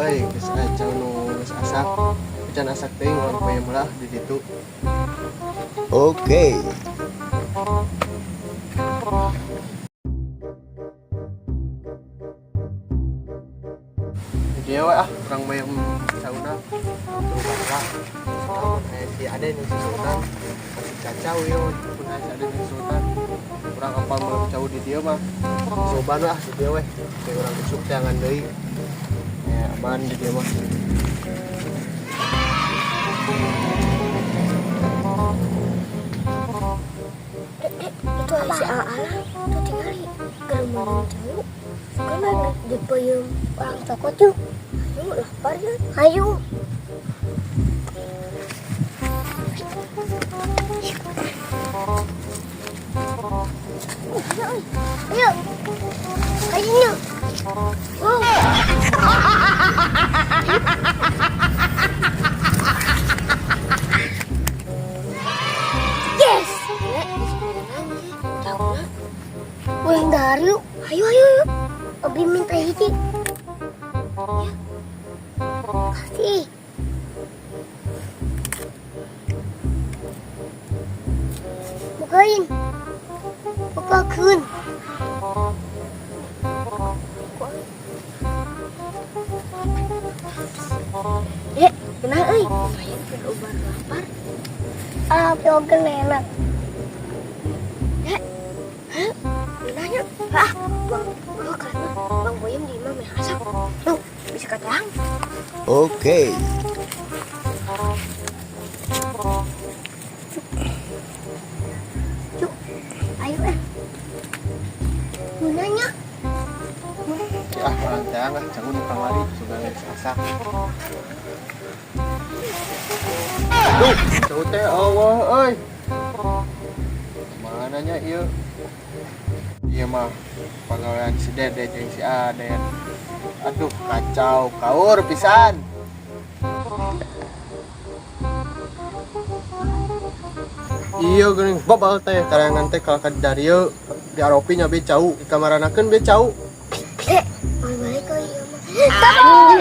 Euy, geus aya cau nu geus asak. Can asak teuing, urang peuyeum heula di ditu. Oke. Di dieu we ah, urang meuyeum cauna. Tuh baheula. Lamun aya si Aden jeung si Sultan pasti cacau ieu mun aya si Aden jeung Sultan. Urang apal meuleum cau di dieu mah. Coba ah di dieu we. Kayak urang isuk teangan deui. Ya aman di dieu mah. Eh, eh, itu ada si Aala tuh, tinggali kerumunan cau. Suka mah dipeuyeum orang cokot yuk. Ayo, lapar ya. Ayo. Ayo, ayo. Ayo. Oh. Yes. Ya, tahu. Ulang dari yuk. Ayo, ayo, ayo. Abi minta hiji. Ya. Kasih. Bukain. Bukakeun. Eh, kenal euy. Lumayan keur ubar lapar. Ah, oge enak. Eh, hah? Nanya, ah, bang, oh, karena Bang Boyem di imah meh asap. Tuh, bisa kataang. Oke. Cuk, ayo eh. Mau nanya. Ah, urang teang ah, cau nu kamari sudah geus asak. Duh, cau teh Allah euy. Mana nya ieu? Ieu mah pagawean si Dede jeung si Aden. Aduh, kacau, kaur pisan. Iya geuning babal teh karangan teh kalau ka dieu di Aropi nya be cau di kamaranakeun be cau. Eh, mau balik ke iya mah. Kabur!